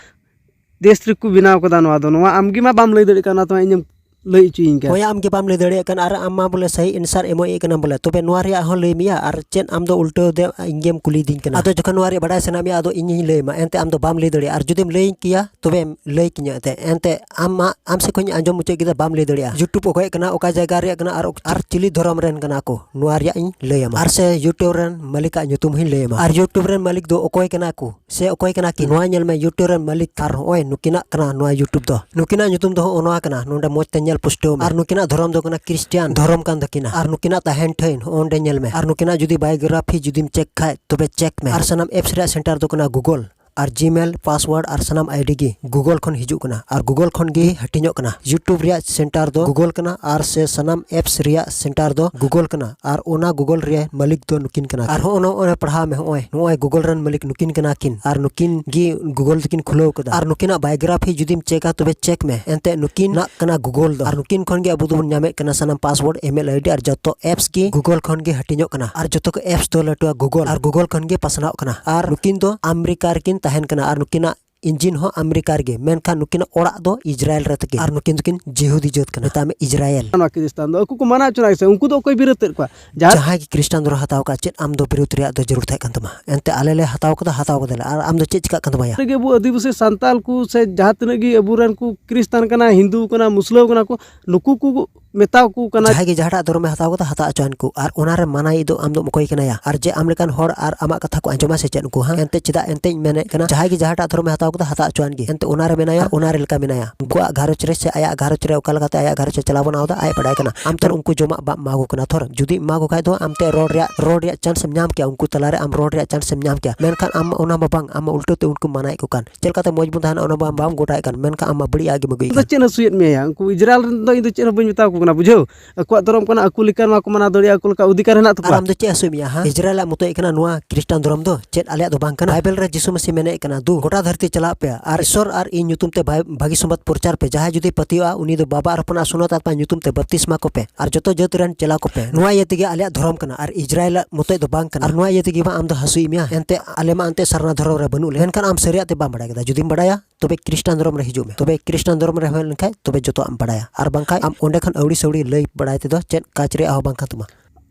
ᱫᱮᱥ ᱨᱮᱠᱚ ᱵᱮᱱᱟᱣ ᱠᱟᱫᱟ ᱱᱚᱣᱟ ᱫᱚ᱾ ᱱᱚᱣᱟ ᱟᱢ ᱜᱮ ᱢᱟ ᱵᱟᱢ ᱞᱟᱹᱭ ᱫᱟᱲᱮᱭᱟᱜ ᱠᱟᱱᱟ, ᱛᱚ ᱤᱧᱮᱢ ᱞᱟᱹᱭ ᱦᱚᱪᱚᱭᱤᱧ ᱠᱟᱱ᱾ ᱦᱳᱭ, ᱟᱢ ᱜᱮ ᱵᱟᱢ ᱞᱟᱹᱭ ᱫᱟᱲᱮᱭᱟᱜ ᱠᱟᱱ ᱟᱨ ᱟᱢ ᱢᱟ ᱵᱚᱞᱮ ᱥᱟᱹᱦᱤ answer ᱮᱢᱚᱜ ᱤᱭᱟᱹ ᱠᱟᱱᱟᱢ ᱵᱚᱞᱮ᱾ ᱛᱚᱵᱮ ᱱᱚᱣᱟ ᱨᱮᱭᱟᱜ ᱦᱚᱸ ᱞᱟᱹᱭ ᱢᱮᱭᱟ ᱟᱨ ᱪᱮᱫ ᱟᱢ ᱫᱚ ᱩᱞᱴᱟᱹᱣ ᱫᱮ ᱤᱧ ᱜᱮᱢ ᱠᱩᱞᱤᱭᱤᱫᱤᱧ ᱠᱟᱱᱟ? ᱟᱫᱚ ᱡᱚᱠᱷᱚᱱ ᱱᱚᱣᱟ ᱨᱮᱭᱟᱜ ᱵᱟᱰᱟᱭ ᱥᱟᱱᱟ ᱢᱮᱭᱟ, ᱟᱫᱚ ᱤᱧᱤᱧ ᱞᱟᱹᱭ ᱟᱢᱟ, ᱮᱱᱛᱮ ᱟᱢ ᱫᱚ ᱵᱟᱢ ᱞᱟᱹᱭ ᱫᱟᱲᱮᱭᱟᱜᱼᱟ᱾ ᱟᱨ ᱡᱩᱫᱤᱢ ᱞᱟᱹᱭᱟᱹᱧ ᱠᱮᱭᱟ, ᱛᱚᱵᱮᱢ ᱞᱟᱹᱭ ᱠᱤᱧᱟ ᱮᱱᱛᱮ᱾ ᱮᱱᱛᱮ ᱟᱢ ᱢᱟ, ᱟᱢ ᱥᱮᱫ ᱠᱷᱚᱱ ᱤᱧ ᱟᱸᱡᱚᱢ ᱢᱩᱪᱟᱹᱫ ᱠᱮᱫᱟ, ᱵᱟᱢ ᱞᱟᱹᱭ ᱫᱟᱲᱮᱭᱟᱜᱼᱟ᱾ YouTube ᱚᱠᱚᱭᱟᱜ ᱠᱟᱱᱟ, ᱚᱠᱟ ᱡᱟᱭᱜᱟ ᱨᱮᱭᱟᱜ ᱠᱟᱱᱟ ᱟᱨ, ᱟᱨ ᱪᱤᱞᱤ ᱫᱷᱚᱨᱚᱢ ᱨᱮᱱ ᱠᱟᱱᱟ ᱠᱚ, ᱱᱚᱣᱟ ᱨᱮᱭᱟᱜ ᱤᱧ ᱞᱟᱹᱭ ᱟᱢᱟ᱾ ᱟᱨ ᱥᱮ YouTube ᱨᱮᱱ ᱢᱟᱹᱞᱤᱠᱟᱜ ᱧᱩᱛᱩᱢ ᱦᱚᱸᱧ ᱞᱟᱹᱭ ᱟᱢᱟ᱾ ᱟᱨ YouTube ᱨᱮᱱ ᱢᱟᱹᱞᱤᱠ ᱫᱚ ᱚᱠᱚᱭ ᱠᱟᱱᱟ ᱠᱚ ᱥᱮ ᱚᱠᱚᱭ ᱠᱟᱱᱟ ᱠᱤᱱ? ᱱᱚᱣᱟ ᱧᱮᱞ ᱢᱮ, YouTube ᱨᱮᱱ ᱢᱟᱹᱞᱤᱠ ᱟᱨ ᱱᱚᱜᱼᱚᱭ ᱱᱩᱠᱤᱱᱟᱜ ᱠᱟᱱᱟ ᱱᱚᱣᱟ YouTube ᱫᱚ᱾ ᱱᱩᱠᱤᱱᱟᱜ ᱧᱩᱛᱩᱢ ᱫᱚ ᱦᱚᱸᱜᱼᱚ ᱱᱚᱣᱟ ᱠᱟᱱᱟ, ᱱᱚᱰᱮ ᱢᱚᱡᱽ ᱛᱮ ᱧᱮᱞ ᱯᱩᱥᱴᱟᱹᱣ ᱢᱮ᱾ ᱟᱨ ᱱᱩᱠᱤᱱᱟᱜ ᱫᱷᱚᱨᱚᱢ ᱫᱚ ᱠᱟᱱᱟ ᱠᱷᱨᱤᱥᱴᱤᱭᱟᱱ ᱫᱷᱚᱨᱚᱢ ᱠᱟᱱ ᱛᱟᱹᱠᱤᱱᱟ᱾ ᱟᱨ ᱱᱩᱠᱤᱱᱟᱜ ᱛᱟᱦᱮᱱ ᱴᱷᱟᱹᱭ ᱱᱚᱜᱼᱚ ᱱᱚᱰᱮ ᱧᱮᱞ ᱢᱮ᱾ ᱟᱨ ᱱᱩᱠᱤᱱᱟᱜ ᱡᱩᱫᱤ biography ᱡᱩᱫᱤᱢ check ᱠᱷᱟᱡ, ᱛᱚᱵᱮ check ᱢᱮ᱾ ᱟᱨ ᱥᱟᱱᱟᱢ apps ᱨᱮᱭᱟᱜ center ᱫᱚ ᱠᱟᱱᱟ Google᱾ ᱟᱨ Gmail, password ᱟᱨ ᱥᱟᱱᱟᱢ ID ᱜᱮ Google ᱠᱷᱚᱱ ᱦᱤᱡᱩᱜ ᱠᱟᱱᱟ ᱟᱨ Google ᱠᱷᱚᱱ ᱜᱮ ᱦᱟᱹᱴᱤᱧᱚᱜ ᱠᱟᱱᱟ᱾ YouTube ᱨᱮᱭᱟᱜ center ᱫᱚ Google ᱠᱟᱱᱟ ᱟᱨ ᱥᱮ ᱥᱟᱱᱟᱢ apps ᱨᱮᱭᱟᱜ center ᱫᱚ Google ᱠᱟᱱᱟ᱾ ᱟᱨ ᱚᱱᱟ Google ᱨᱮ ᱢᱟᱹᱞᱤᱠ ᱫᱚ ᱱᱩᱠᱤᱱ ᱠᱟᱱᱟ᱾ ᱟᱨ ᱦᱚᱸᱜᱼᱚ ᱱᱚᱜᱼᱚᱭ ᱯᱟᱲᱦᱟᱣ ᱢᱮ, ᱦᱚᱸᱜᱼᱚᱭ ᱱᱚᱜᱼᱚᱭ Google ᱨᱮᱱ ᱢᱟᱹᱞᱤᱠ ᱱᱩᱠᱤᱱ ᱠᱟᱱᱟ ᱠᱤᱱ ᱟᱨ ᱱᱩᱠᱤᱱ ᱜᱮ Google ᱫᱚᱠᱤᱱ ᱠᱷᱩᱞᱟᱹᱣ ᱠᱟᱫᱟ᱾ ᱟᱨ ᱱᱩᱠᱤᱱᱟᱜ biography ᱡᱩᱫᱤᱢ checkᱟ, ᱛᱚᱵᱮ check ᱢᱮ᱾ ᱮᱱᱛᱮ ᱱᱩᱠᱤᱱᱟᱜ ᱠᱟᱱᱟ Google ᱫᱚ᱾ ᱟᱨ ᱱᱩᱠᱤᱱ ᱠᱷᱚᱱ ᱜᱮ ᱟᱵᱚ ᱫᱚᱵᱚᱱ ᱧᱟᱢᱮᱫ ᱠᱟᱱᱟ ᱥᱟᱱᱟᱢ password, email ID ᱟᱨ ᱡᱚᱛᱚ apps ᱜᱮ Google ᱠᱷᱚᱱ ᱜᱮ ᱦᱟᱹᱴᱤᱧᱚᱜ ᱠᱟᱱᱟ᱾ ᱟᱨ ᱡᱚᱛᱚ ᱠᱚ apps ᱫᱚ ᱞᱟᱹᱴᱩᱣᱟ Google, ᱟᱨ Google ᱠᱷᱚᱱ ᱜᱮ ᱯᱟᱥᱱᱟᱣᱚᱜ ᱠᱟᱱᱟ᱾ ᱟᱨ ᱱᱩᱠᱤᱱ ᱫᱚ ᱟᱢᱮᱨᱤᱠᱟ ᱨᱮᱠᱤᱱ ᱛᱟᱦᱮᱱ ᱠᱟᱱᱟ ᱟᱨ ᱱᱩᱠᱤᱱᱟᱜ engine ᱦᱚᱸ ᱟᱢᱮᱨᱤᱠᱟ ᱨᱮᱜᱮ, ᱢᱮᱱᱠᱷᱟᱱ ᱱᱩᱠᱤᱱᱟᱜ ᱚᱲᱟᱜ ᱫᱚ ᱤᱡᱽᱨᱟᱭᱮᱞ ᱨᱮ ᱛᱟᱹᱠᱤᱱ᱾ ᱟᱨ ᱱᱩᱠᱤᱱ ᱫᱚᱠᱤᱱ ᱡᱤᱦᱩᱫᱤ ᱡᱟᱹᱛ ᱠᱟᱱᱟ, ᱢᱮᱛᱟᱜ ᱢᱮ ᱤᱡᱽᱨᱟᱭᱮᱞ᱾ ᱱᱚᱣᱟ ᱠᱷᱨᱤᱥᱴᱟᱱ ᱫᱚ ᱟᱠᱚ ᱠᱚ ᱢᱟᱱᱟᱣ ᱦᱚᱪᱚ ᱠᱟᱱᱟ ᱥᱮ? ᱩᱱᱠᱩ ᱫᱚ ᱚᱠᱚᱭ ᱵᱤᱨᱳᱫ ᱮᱫ ᱠᱚᱣᱟ? ᱡᱟᱦᱟᱸ ᱡᱟᱦᱟᱸᱭ ᱜᱮ ᱠᱷᱨᱤᱥᱴᱟᱱ ᱫᱷᱚᱨᱚᱢ ᱦᱟᱛᱟᱣ ᱠᱟᱜ, ᱪᱮᱫ ᱟᱢ ᱫᱚ ᱵᱤᱨᱳᱫ ᱨᱮᱭᱟᱜ ᱫᱚ ᱡᱟᱹᱨᱩᱲ ᱛᱟᱦᱮᱸ ᱠᱟᱱ ᱛᱟᱢᱟ? ᱮᱱᱛᱮ ᱟᱞᱮ ᱞᱮ ᱦᱟᱛᱟᱣ ᱠᱟᱫᱟ, ᱦᱟᱛᱟᱣ ᱠᱟᱫᱟᱞᱮ, ᱟᱨ ᱟᱢ ᱫᱚ ᱪᱮᱫ ᱪᱤᱠᱟᱹᱜ ᱠᱟᱱ ᱛᱟᱢᱟ ᱭᱟ? ᱨᱮᱜᱮ ᱟᱵᱚ ᱟᱹᱫᱤᱵᱟᱹᱥᱤ ᱥᱟᱱᱛᱟᱞ ᱠᱚ ᱥᱮ ᱡᱟᱦᱟᱸ ᱛᱤᱱᱟᱹᱜ ᱜᱮ ᱟᱵᱚᱨᱮᱱ ᱠᱚ ᱠᱷᱨᱤᱥᱴᱟᱱ ᱠᱟᱱᱟ, ᱦᱤᱱᱫᱩ ᱠᱟᱱᱟ, ᱢᱩᱥᱞᱟᱹ ᱠᱟᱱᱟ ᱠᱚ, ᱱᱩᱠᱩ ᱠᱚ ᱢᱮᱛᱟ ᱠᱚ ᱠᱟᱱᱟ᱾ ᱡᱟᱦᱟᱸᱭ ᱜᱮ ᱡᱟᱦᱟᱸᱴᱟᱜ ᱫᱷᱚᱨᱚᱢᱮ ᱦᱟᱛᱟᱣ ᱠᱟᱫᱟ, ᱦᱟᱛᱟᱣ ᱦᱚᱪᱚᱣᱟᱱ ᱠᱚ᱾ ᱟᱨ ᱚᱱᱟ ᱨᱮ ᱢᱟᱱᱟᱭᱤᱡ ᱫᱚ ᱟᱢ ᱫᱚᱢ ᱚᱠᱚᱭ ᱠᱟᱱᱟ ᱭᱟ? ᱟᱨ ᱡᱮ ᱟᱢ ᱞᱮᱠᱟᱱ ᱦᱚᱲ ᱟᱨ ᱟᱢᱟᱜ ᱠᱟᱛᱷᱟ ᱠᱚ ᱟᱸᱡᱚᱢᱟ ᱥᱮ ᱪᱮᱫ ᱩᱱᱠᱩ, ᱦᱟᱸ? ᱮᱱᱛᱮ ᱪᱮᱫᱟᱜ ᱮᱱᱛᱮᱧ ᱢᱮᱱᱮᱫ ᱠᱟᱱᱟ, ᱡᱟᱦᱟᱸᱭ ᱜᱮ ᱡᱟᱦᱟᱸᱴᱟᱜ ᱫᱷᱚᱨᱚᱢᱮ ᱦᱟᱛᱟᱣ ᱫᱚ ᱦᱟᱛᱟᱣ ᱦᱚᱪᱚᱣᱟᱱ ᱜᱮ, ᱮᱱᱛᱮ ᱚᱱᱟ ᱨᱮ ᱢᱮᱱᱟᱭᱟ, ᱚᱱᱟ ᱨᱮ ᱞᱮᱠᱟ ᱢᱮᱱᱟᱭᱟ᱾ ᱩᱱᱠᱩᱣᱟᱜ ᱜᱷᱟᱨᱚᱸᱡᱽ ᱨᱮ ᱥᱮ ᱟᱭᱟᱜ ᱜᱷᱟᱨᱚᱸᱡᱽ ᱨᱮ ᱚᱠᱟ ᱞᱮᱠᱟᱛᱮ ᱟᱭᱟᱜ ᱜᱷᱟᱨᱚᱸᱡᱽ ᱮ ᱪᱟᱞᱟᱣ ᱵᱟᱱᱟᱣ ᱮᱫᱟ, ᱟᱡ ᱵᱟᱰᱟᱭ ᱠᱟᱱᱟ᱾ ᱟᱢ ᱛᱚ ᱩᱱᱠᱩ ᱡᱚᱢᱟᱜ ᱵᱟᱢ ᱮᱢᱟ ᱠᱚ ᱠᱟᱱᱟ, ᱛᱷᱚᱨ ᱡᱩᱫᱤ ᱮᱢᱟ ᱠᱚ ᱠᱷᱟᱡ ᱫᱚ ᱟᱢ ᱛᱮ ᱨᱚᱲ ᱨᱮᱭᱟᱜ, ᱨᱚᱲ ᱨᱮᱭᱟᱜ ᱪᱟᱱᱥ ᱮᱢ ᱧᱟᱢ ᱠᱮᱭᱟ, ᱩᱱᱠᱩ ᱛᱟᱞᱟᱨᱮ ᱟᱢ ᱨᱚᱲ ᱨᱮᱭᱟᱜ ᱪᱟᱱᱥ ᱮᱢ ᱧᱟᱢ ᱠᱮᱭᱟ, ᱢᱮᱱᱠᱷᱟᱱ ᱟᱢ ᱚᱱᱟ ᱢᱟ ᱵᱟᱝ, ᱟᱢ ᱢᱟ ᱩᱞᱴᱟᱹ ᱛᱮ ᱩᱱᱠᱩ ᱢᱟᱱᱟᱭᱮᱫ ᱠᱚ ᱠᱟᱱ᱾ ᱪᱮᱫ ᱞᱮᱠᱟᱛᱮ ᱢᱚᱡᱽ ᱵᱚᱱ ᱛᱟᱦᱮᱱᱟ, ᱚᱱᱟ ᱢᱟ ᱵᱟᱢ ᱜᱚᱴᱟᱭᱮᱫ ᱠᱟᱱ, ᱢᱮᱱᱠᱷᱟᱱ ᱟᱢ ᱢᱟ ᱵᱟᱹᱲᱤᱡ ᱟᱜ ᱜᱮᱢ ᱟᱹᱜᱩᱭᱮᱫ ᱟᱫᱚ ᱠᱟᱱ᱾ ᱪᱮᱫ ᱮ ᱦᱟᱹᱥᱩᱭᱮᱫ ᱢᱮᱭᱟ ᱭᱟ? ᱩᱱᱠᱩ ᱤᱡᱽᱨᱟᱭᱮᱞ ᱨᱮᱱ ᱫᱚ ᱤᱧ ᱫᱚ ᱪᱮᱫ ᱦᱚᱸ ᱵᱟᱹᱧ ᱢᱮᱛᱟ ᱠᱚ ᱠᱟᱱᱟ, ᱵᱩᱡᱷᱟᱹᱣ? ᱟᱠᱚᱣᱟᱜ ᱫᱷᱚᱨᱚᱢ ᱠᱟᱱᱟ, ᱟᱠᱚ ᱞᱮᱠᱟ ᱱᱚᱣᱟ ᱠᱚ ᱢᱟᱱᱟᱣ ᱫᱟᱲᱮᱭᱟᱜᱼᱟ, ᱟᱠᱚ ᱞᱮᱠᱟ ᱚᱫᱷᱤᱠᱟᱨ ᱦᱮᱱᱟᱜ ᱟᱨ ᱛᱟᱠᱚᱣᱟ᱾ ᱟᱢ ᱫᱚ ᱪᱮᱫ ᱦᱟᱹᱥᱩᱭᱮᱫ ᱢᱮᱭᱟ, ᱦᱟ? ᱤᱡᱽᱨᱟᱭᱮᱞ ᱟᱜ ᱢᱚᱛᱚᱡ ᱠᱟᱱᱟ ᱱᱚᱣᱟ ᱠᱷᱨᱤᱥᱴᱟᱱ ᱫᱷᱚᱨᱚᱢ ᱫᱚ? ᱪᱮᱫ ᱟᱞᱮᱭᱟᱜ ᱫᱚ ᱵᱟᱝ ᱠᱟᱱᱟ? ᱵᱟᱭᱵᱮᱞ ᱨᱮ ᱡᱤᱥᱩ ᱢᱟᱹᱥᱤ ᱢᱮᱱᱮᱫ ᱠᱟᱱᱟ, ᱫᱩ ᱜᱚᱴᱟ ᱫᱷᱟᱹᱨᱛᱤ ᱪᱟᱞᱟᱜ ᱯᱮ ᱟᱨ ᱤᱥᱚᱨ ᱟᱨ ᱤᱧ ᱧᱩᱛᱩᱢ ᱛᱮ ᱵᱷᱟᱭ-, ᱵᱷᱟᱹᱜᱤ ᱥᱚᱢᱵᱟᱫ ᱯᱨᱚᱪᱟᱨ ᱯᱮ᱾ ᱡᱟᱦᱟᱸᱭ ᱡᱩᱫᱤ ᱯᱟᱹᱛᱭᱟᱹᱜᱼᱟ, ᱩᱱᱤ ᱫᱚ ᱵᱟᱵᱟ ᱟᱨ ᱦᱚᱯᱚᱱ ᱟᱨ ᱥᱩᱱᱚᱛ ᱟᱛᱢᱟ ᱧᱩᱛᱩᱢ ᱛᱮ ᱵᱟᱯᱛᱤᱥᱢᱟ ᱠᱚᱯᱮ ᱟᱨ ᱡᱚᱛᱚ ᱡᱟᱹᱛ ᱨᱮᱱ ᱪᱮᱞᱟ ᱠᱚᱯᱮ᱾ ᱱᱚᱣᱟ ᱤᱭᱟᱹ ᱛᱮᱜᱮ ᱟᱞᱮᱭᱟᱜ ᱫᱷᱚᱨᱚᱢ ᱠᱟᱱᱟ ᱟᱨ ᱤᱡᱽᱨᱟᱭᱮᱞ ᱟᱜ ᱢᱚᱛᱚᱡ ᱫᱚ ᱵᱟᱝ ᱠᱟᱱᱟ᱾ ᱟᱨ ᱱᱚᱣᱟ ᱤᱭᱟᱹ ᱛᱮᱜᱮ ᱢᱟ ᱟᱢ ᱫᱚ ᱦᱟᱹᱥᱩᱭᱮᱫ ᱢᱮᱭᱟ᱾ ᱮᱱᱛᱮ ᱟᱞᱮ ᱢᱟ ᱮᱱᱛᱮ ᱥᱟᱨᱱᱟ ᱫᱷᱚᱨᱚᱢ ᱨᱮ ᱵᱟᱹᱱᱩᱜ ᱞᱮ, ᱢᱮᱱᱠᱷᱟᱱ ᱟᱢ ᱥᱟᱹᱨᱤᱭᱟᱜ ᱛᱮ ᱵᱟᱢ ᱵᱟᱲᱟᱭ ᱠᱮᱫᱟ᱾ ᱡᱩᱫᱤᱢ ᱵᱟᱲᱟᱭᱟ, ᱛᱚᱵᱮ ᱠᱷᱨᱤᱥᱴᱟᱱ ᱫᱷᱚᱨᱚᱢ ᱨᱮ ᱦᱤᱡᱩᱜ ᱢᱮ᱾ ᱛᱚᱵᱮ ᱠᱷᱨᱤᱥᱴᱟᱱ ᱫᱷᱚᱨᱚᱢ ᱨᱮ ᱦᱮᱡ ᱞᱮᱱᱠᱷᱟᱡ ᱛᱚᱵᱮ ᱡᱚᱛᱚᱣᱟᱜ ᱮᱢ ᱵᱟᱲᱟᱭᱟ, ᱟᱨ ᱵᱟᱝᱠᱷᱟᱡ ᱟᱢ ᱚᱸᱰᱮ ᱠᱷᱚᱱ ᱟᱹᱣᱲᱤ ᱥᱟᱹᱣᱲᱤ ᱞᱟᱹᱭ ᱵᱟᱲᱟᱭ ᱛᱮᱫᱚ ᱪᱮᱫ ᱠᱟᱡᱽ ᱨᱮᱭᱟᱜ ᱦᱚᱸ ᱵᱟᱝ ᱠᱟᱱ ᱛᱟᱢᱟ᱾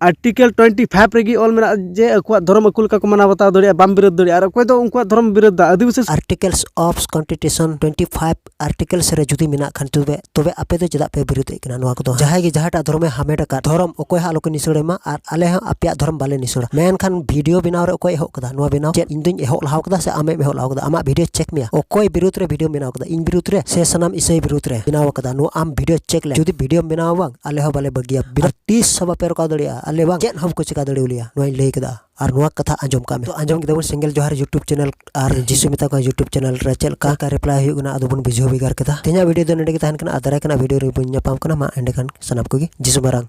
ᱟᱨᱴᱤᱠᱮᱞ ᱴᱩᱭᱮᱱᱴᱤ ᱯᱷᱟᱭᱤᱵᱷ ᱨᱮᱜᱮ ᱚᱞ ᱢᱮᱱᱟᱜᱼᱟ ᱡᱮ ᱟᱠᱚᱣᱟᱜ ᱫᱷᱚᱨᱚᱢ ᱟᱠᱚ ᱞᱮᱠᱟ ᱠᱚ ᱢᱟᱱᱟᱣ ᱵᱟᱛᱟᱣ ᱫᱟᱲᱮᱭᱟᱜᱼᱟ, ᱟᱨ ᱚᱠᱚᱭ ᱫᱚ ᱩᱱᱠᱩᱣᱟᱜ ᱫᱷᱚᱨᱚᱢ ᱵᱤᱨᱳᱫᱷ ᱫᱟ? ᱟᱹᱫᱤᱵᱟᱹᱥᱤ᱾ Articles of Constitution twenty five articles ᱨᱮ ᱡᱩᱫᱤ ᱢᱮᱱᱟᱜ ᱠᱷᱟᱱ ᱛᱚᱵᱮ, ᱛᱚᱵᱮ ᱟᱯᱮ ᱫᱚ ᱪᱮᱫᱟᱜ ᱯᱮ ᱵᱤᱨᱳᱫᱮᱫ ᱠᱟᱱᱟ ᱱᱚᱣᱟ ᱠᱚᱫᱚ? ᱡᱟᱦᱟᱸᱭ ᱜᱮ ᱡᱟᱦᱟᱸᱴᱟᱜ ᱫᱷᱚᱨᱚᱢᱮ ᱦᱟᱢᱮᱴ ᱟᱠᱟᱫ, ᱫᱷᱚᱨᱚᱢ ᱚᱠᱚᱭ ᱦᱚᱸ ᱟᱞᱚ ᱠᱚ ᱱᱤᱥᱟᱹᱲ ᱢᱟ, ᱟᱨ ᱟᱞᱮ ᱦᱚᱸ ᱟᱯᱮᱭᱟᱜ ᱫᱷᱚᱨᱚᱢ ᱵᱟᱞᱮ ᱱᱤᱥᱟᱹᱲᱟ᱾ ᱢᱮᱱᱠᱷᱟᱱ ᱵᱷᱤᱰᱤᱭᱳ ᱵᱮᱱᱟᱣ ᱨᱮ ᱚᱠᱚᱭ ᱮᱦᱚᱵ ᱠᱟᱫᱟ ᱱᱚᱣᱟ ᱵᱮᱱᱟᱣ? ᱪᱮᱫ ᱤᱧ ᱫᱚᱧ ᱮᱦᱚᱵ ᱞᱟᱦᱟ ᱠᱟᱫᱟ ᱥᱮ ᱟᱢᱮᱢ ᱮᱦᱚᱵ ᱞᱟᱦᱟ ᱠᱟᱫᱟ? ᱟᱢᱟᱜ ᱵᱷᱤᱰᱤᱭᱳ ᱪᱮᱠ ᱢᱮᱭᱟ, ᱚᱠᱚᱭ ᱵᱤᱨᱩᱫᱷ ᱨᱮ ᱵᱷᱤᱰᱤᱭᱳ ᱵᱮᱱᱟᱣ ᱠᱟᱫᱟ? ᱤᱧ ᱵᱤᱨᱩᱫᱷ ᱨᱮ ᱥᱮ ᱥᱟᱱᱟᱢ ᱤᱥᱟᱹᱭ ᱵᱤᱨᱩᱫᱷ ᱨᱮ ᱵᱮᱱᱟᱣ ᱠᱟᱫᱟ? ᱱᱚᱣᱟ ᱟᱢ ᱵᱷᱤᱰᱤᱭᱳ ᱪᱮᱠ ᱞᱮ᱾ ᱡᱩᱫᱤ ᱵᱷᱤᱰᱤᱭᱳᱢ ᱵᱮᱱᱟᱣᱟ ᱵᱟᱝ, ᱟᱞᱮ ᱦᱚᱸ ᱵᱟᱞᱮ ᱵᱟᱹᱜᱤᱭᱟ᱾ ᱟᱨ ᱛᱤᱥ ᱦᱚᱸ ᱵᱟᱯᱮ ᱨᱚᱠᱟᱣ ᱫᱟᱲᱮᱭᱟᱜᱼᱟ, ᱟᱞᱮ ᱵᱟᱝ ᱪᱮᱫ ᱦᱚᱸ ᱵᱟᱠᱚ ᱪᱮᱠᱟ ᱫᱟᱲᱮᱭᱟᱞᱮᱭᱟ, ᱱᱚᱣᱟᱧ ᱞᱟᱹᱭ ᱠᱟᱫᱟ᱾ ᱟᱨ ᱱᱚᱣᱟ ᱠᱟᱛᱷᱟ ᱟᱸᱡᱚᱢ ᱠᱟᱜ ᱢᱮ᱾ ᱛᱚ ᱟᱸᱡᱚᱢ ᱠᱮᱫᱟ ᱵᱚᱱ ᱥᱮᱸᱜᱮᱞ ᱡᱚᱦᱟᱨ YouTube ᱪᱮᱱᱮᱞ ᱟᱨ ᱡᱤᱥᱩ ᱢᱮᱛᱟ ᱠᱚᱣᱟ YouTube ᱪᱮᱱᱮᱞ ᱨᱮ ᱪᱮᱫ ᱞᱮᱠᱟ ᱨᱤᱯᱞᱟᱭ ᱦᱩᱭᱩᱜ ᱠᱟᱱᱟ, ᱟᱫᱚ ᱵᱚᱱ ᱵᱩᱡᱷᱟᱹᱣ ᱵᱷᱮᱜᱟᱨ ᱠᱮᱫᱟ᱾ ᱛᱮᱦᱮᱧᱟᱜ ᱵᱷᱤᱰᱤᱭᱳ ᱫᱚ ᱱᱚᱰᱮ ᱜᱮ ᱛᱟᱦᱮᱱ ᱠᱟᱱᱟ, ᱟᱨ ᱫᱟᱨᱟᱭ ᱠᱟᱱᱟ ᱵᱷᱤᱰᱤᱭᱳ ᱨᱮ ᱵᱚᱱ ᱧᱟᱯᱟᱢ ᱠᱟᱱᱟ᱾ ᱢᱟ ᱮᱸᱰᱮᱠᱷᱟᱱ ᱥᱟᱱᱟᱢ ᱠᱚᱜᱮ ᱡᱤᱥᱩ ᱢᱟᱨᱟᱝ᱾